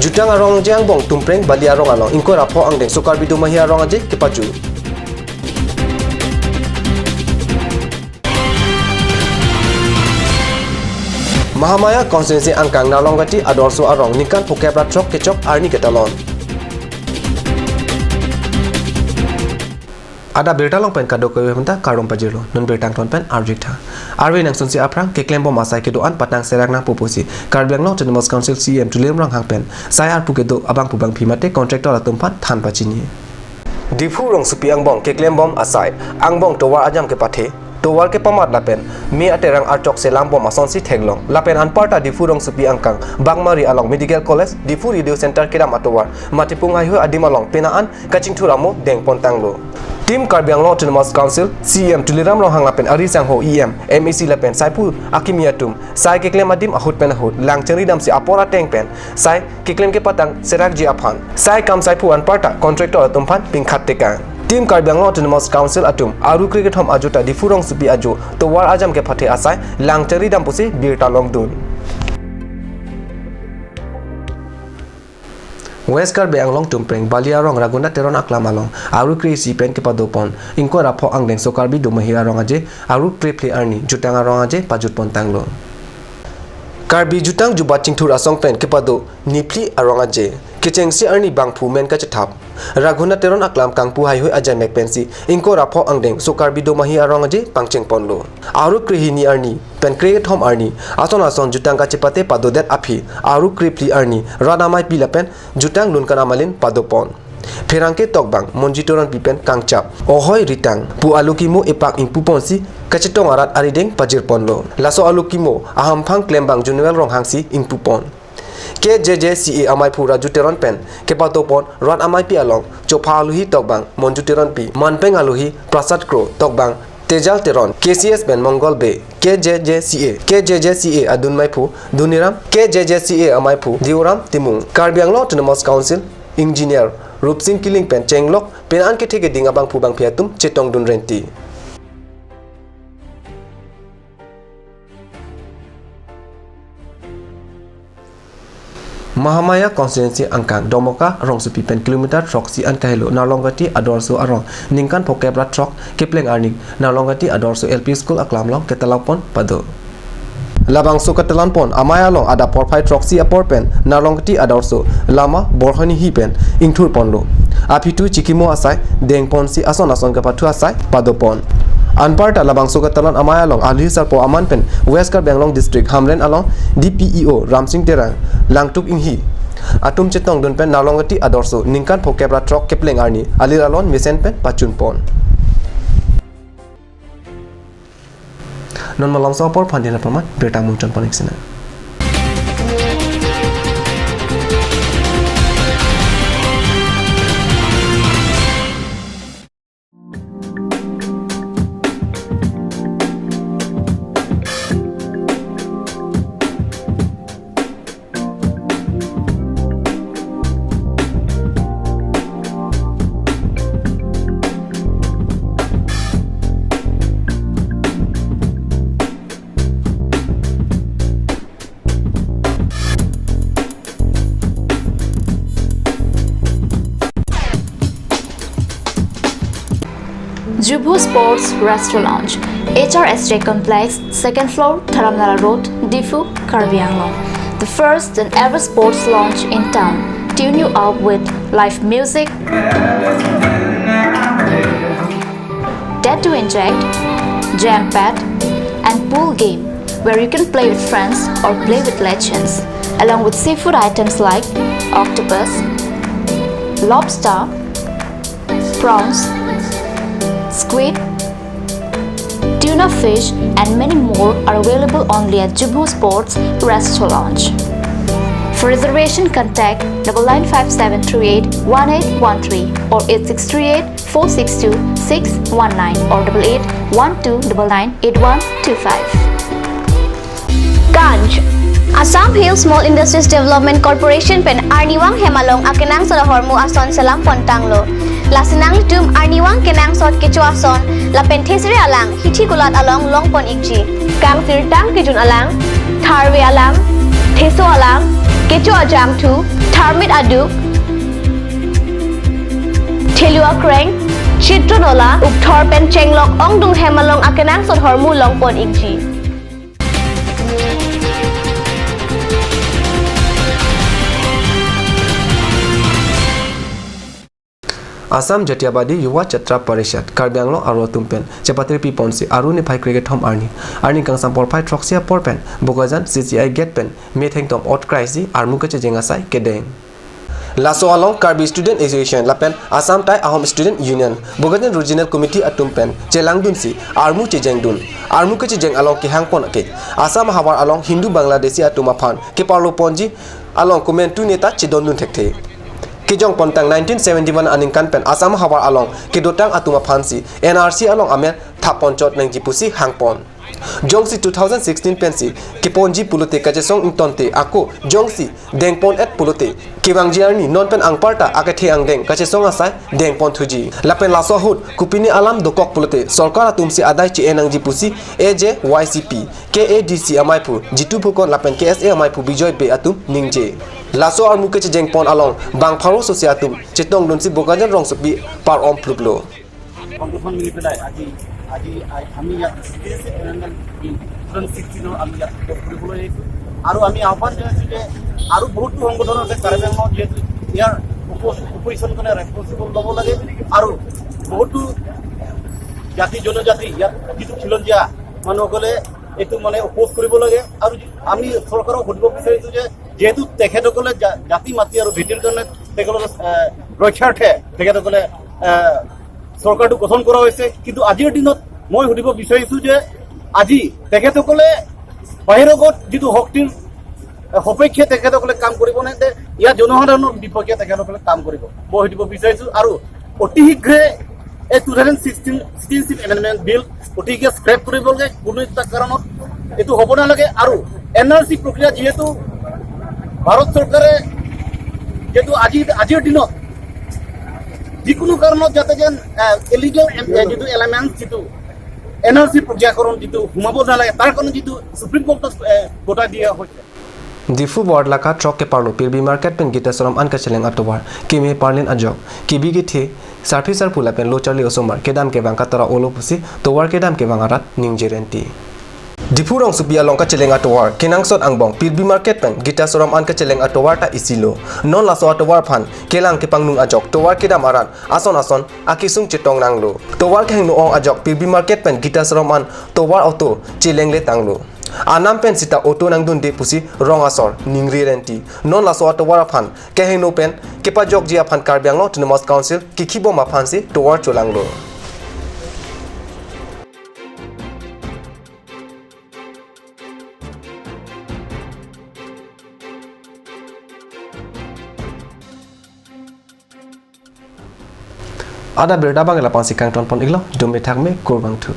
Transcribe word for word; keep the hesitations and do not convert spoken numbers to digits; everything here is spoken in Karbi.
Jutang arong je angbong Tumpreng Bali arong along ingkoi ra pho angdengso Karbi Domahi arong aje kepaju. Mahamaya constituency angkang Narlongkati Adorsho arong ningkan phokep ra throk kechok arni ketalon. Adap birta along pen kadokave aphanta kardom pajirlo, non birta angton pen arju-ik tha. Arve nangsunsi aphrang keklem bom asai kedo-an patang serak nangpo pusi Karbi Anglong Autonomous Council C E M Tuliram Ronghang pen sai arpu kedo abangphu bangphi mate contractor atum aphan than pachini. Diphu rongsopi angbong keklem bom asai angbong tovar ajam kepathe, tovar kepamat lapen me aterang archok selam bom asonsi theklong. Lapen anparta Diphu rongsopi angkang Bangmari along Medical College, Diphu Radio Center kedam atovar, Matipung haihui adim along pena an kachingthur amo dengpon tanglo. Team Karbi Anglong Autonomous Council, C E M Tuliram Ronghang lapen ari sangho E M, M A C lapen saiphu akimi atum sai keklem adim ahut pen ahut lang chengri damsi apor ateng pen sai keklem kepatang serakji aphan sai kam saiphu anparta contractor atum aphan pingkhat tekang. Team Karbi Anglong Autonomous Council atum aru krekethom ajo ta Diphu rongsopi ajo tovar ajam kepathe asai lang chengri dam pusi birta longdun. West Karbi Anglong Tumpreng Bali arong Raghunath Teron aklam along aru kre-isi pen kepadopon ingkoi ra pho angdengso Karbi Domahi arong aje aru krephli arni jutang arong aje pajutpon tanglo. Karbi jutang jubat chingthur asong pen kepado niphli arong aje kechengsi arni bangphu men kachethap Raghunath Teron aklam kangpu haihui ajamek pensi ingkoi ra pho angdengso Karbi Domahi arong aje pangchengponlo. Aru krehini arni pen krekethom arni ason ason jutang kachepate padodet aphi aru krephli arni rat amaipi lapen jutang lunkan amalin padopon. Pherangke tokbang Monjit Teronpi pen kangchap ohoi ritang pu alukimo epak ingpuponsi kachetong arat arideng pajirponlo. Laso alukimo ahamphang klembang Junuel Ronghangsi ingpupon. K J J C A amaiphu Raju Teron pen kepatopon rat amaipi along chopha aluhi tokbang Monju Teronpi, manpeng aluhi Prasad Kro, tokbang Tejal Teron, K C S pen Mongol Bey, K J J C A, K J J C A adun maiphu Duniram, K J J C A amaiphu Dioram Timung, Karbi Anglong Autonomous Council Engineer Rupsing Killing pen chenglok pena an kethe keding abangphu bangphi atum chetongdun renti. Mahamaya constituency angkang Domoka rongsopi pen kilometer throksi an kahelo Narlongkati Adorsho arong ningkan phokep ra throk kepleng arni Narlongkati Adorsho L P School aklam along ketalapon pado. Labangso ketalonpon amei along adap porphai throksi apor pen Narlongkati Adorsho lama borhoni hi pen ingthurponlo. Aphi tu chikimo asai dengponsi ason ason kepathu asai padopon. Anparta labangso ketalon amei along aluhi sarpo aman pen West Karbi Anglong District Hamren along D P E O Ramsing Terang, Langtuk Inghi atum chetongdun pen Narlongkati Adorsho ningkan phokep ra throk kepleng arni alir alon mesen pen pachunpon. Non malomso apor aphan dina pamat birta mungchonpon-ik sina. Jubho Sports Restaurant Lounge, H R S J Complex, second floor, Dharamnala Road, Diphu, Karbi Anglong. The first and ever sports lounge in town. Tune you up with live music, tattoo inject, jam pad, and pool game where you can play with friends or play with legends, along with seafood items like octopus, lobster, prawns, squid, tuna fish, and many more are available only at Jubho Sports Restaurant Lounge. For reservation, contact double nine five seven three eight one eight one three or eight six three eight four six two six one nine or double eight one two double nine eight one two five. Ganj. Assam Hill Small Industries Development Corporation pen arnivang hem along akenangsot ahormu ason selam pontanglo. Lasi nanglitum arnivang kenangsot kecho ason lapen thesere alang hithi kulat along longpon-ikji. Kangsirtang kejun alang, tharve alang, theso alang, kecho ajangthu, Tharmit aduk, thelu akreng, chitro nola, ukthor pen chenglok ongdung hem along akenangsot ahormu longpon ikji. Assam Jatiyabadi Yuva Chatra Parishad, Karbi Anglong aro atum pen chepatiri piponsi Aru niphai krekethom arni, arni kangsam porphai throksi apor pen Bokajan C C I gate pen methengtom ot kraisi armu kechejeng asai kedeng. Laso along Karbi Student Association lapen Assam Tai Ahom Student Union, Bokajan Regional Committee atum pen chelangdunsi armu chejengdun. Armu kechejeng along kehangpon ake Assam havar along Hindu Bangladeshi atum aphan keparloponji along komantu neta chedondun thekthe. Kejongpontang nineteen seventy-one aningkan pen Assam havar along kedotang atum aphansi N R C along amen thapponchot nangji pusi hangpon. Jongsi two thousand sixteen pensi keponji pulote kachesong ingtonte ako jongsi dengpon-et pulote kevangji arni non pen anparta akethe angdeng kachesong asai dengponthuji. Lapen laso ahut kopine alam dokok pulote sorkar atumsi adai che-en nangji pusi A J Y C P, K A D C amaiphu Jitu Phukan lapen K S A amaiphu Bijoy Bey atum ningje. Laso armu kechejengpon along bang pharo sosi atum chetongdunsi Bokajan rongsopi par-om pluklo. সংগঠন মিলি পেলাই আজি, আজি আ-, আমি ইয়াত ছিক্সটিনৰ আমি ইয়াত লগ কৰিবলৈ আহিছোঁ। আৰু আমি আহ্বান জনাইছোঁ যে আৰু বহুতো সংগঠন আছে কাৰ্বি আংলঙত, যিহেতু ইয়াৰ অপ-, অপজিশ্যনখনে ৰেছপনচিবল ল'ব লাগে। আৰু বহুতো জাতি জনজাতি ইয়াত যিটো খিলঞ্জীয়া মানুহসকলে এইটো মানে অপ'জ কৰিব লাগে। আৰু আমি চৰকাৰক সুধিব বিচাৰিছোঁ যে যিহেতু তেখেতসকলে জা-, জাতি মাটি আৰু ভেটিৰ কাৰণে তেখেতসকলে, এ, ৰক্ষাৰ্থে তেখেতসকলে, এ, চৰকাৰটো গঠন কৰা হৈছে, কিন্তু আজিৰ দিনত মই সুধিব বিচাৰিছোঁ যে আজি তেখেতসকলে বাহিৰগত যিটো শক্তিৰ, এ, সপক্ষে তেখেতসকলে কাম কৰিব নে, তে ইয়াৰ জনসাধাৰণৰ বিপক্ষে তেখেতসকলে কাম কৰিব, মই সুধিব বিচাৰিছোঁ। আৰু অতি শীঘ্ৰে এই two thousand sixteen citizenship amendment bill অতি শীঘ্ৰে স্ক্ৰেপ কৰিব লাগে। কোনো এটা কাৰণত এইটো হ'ব নালাগে। আৰু এন আৰ চি প্ৰক্ৰিয়া যিহেতু ভাৰত চৰকাৰে যিহেতু আজি, আজিৰ দিনত যিকোনো কাৰণত যাতে যেন, এ, ইলিগেল এম-, এ, যিটো এলিমেণ্টছ যিটো এন আৰ চি প্ৰক্ৰিয়াকৰণ যিটো সোমাব নালাগে, তাৰ কাৰণে যিটো ছুপ্ৰিম কোৰ্টত, এ, গোটাই দিয়া হৈছে। Diphu Boarlakha throk keparlo Pirbi Market pen Gita Ashram an kacheleng atovar keme parlin ajok kebi kethe sarpi sarpo lapen lo charli osomar kedam kevang katara olo pusi tovar kedam kevang arat ningje renti. Diphu rongsopi along kacheleng atovar kenangsot angbong Pirbi Market pen Gita Ashram an kacheleng atovar ta isilo. Non laso atovar aphan kelang kepangnung ajok tovar kedam arat ason ason akesung chetong nanglo. Tovar kehingno ong ajok Pirbi Market pen Gita Ashram an tovar auto chelengle tanglo. Anam pen sita auto nangdunde pusi rong asor ningri renti. Non laso atovar aphan kehingno pen kepajokji aphan Karbi Anglong Autonomous Council kikhibom aphansi tovar cholanglo. Adap birta abang la-ansi kangtonpon iklo, dome thakme, kurvangthu.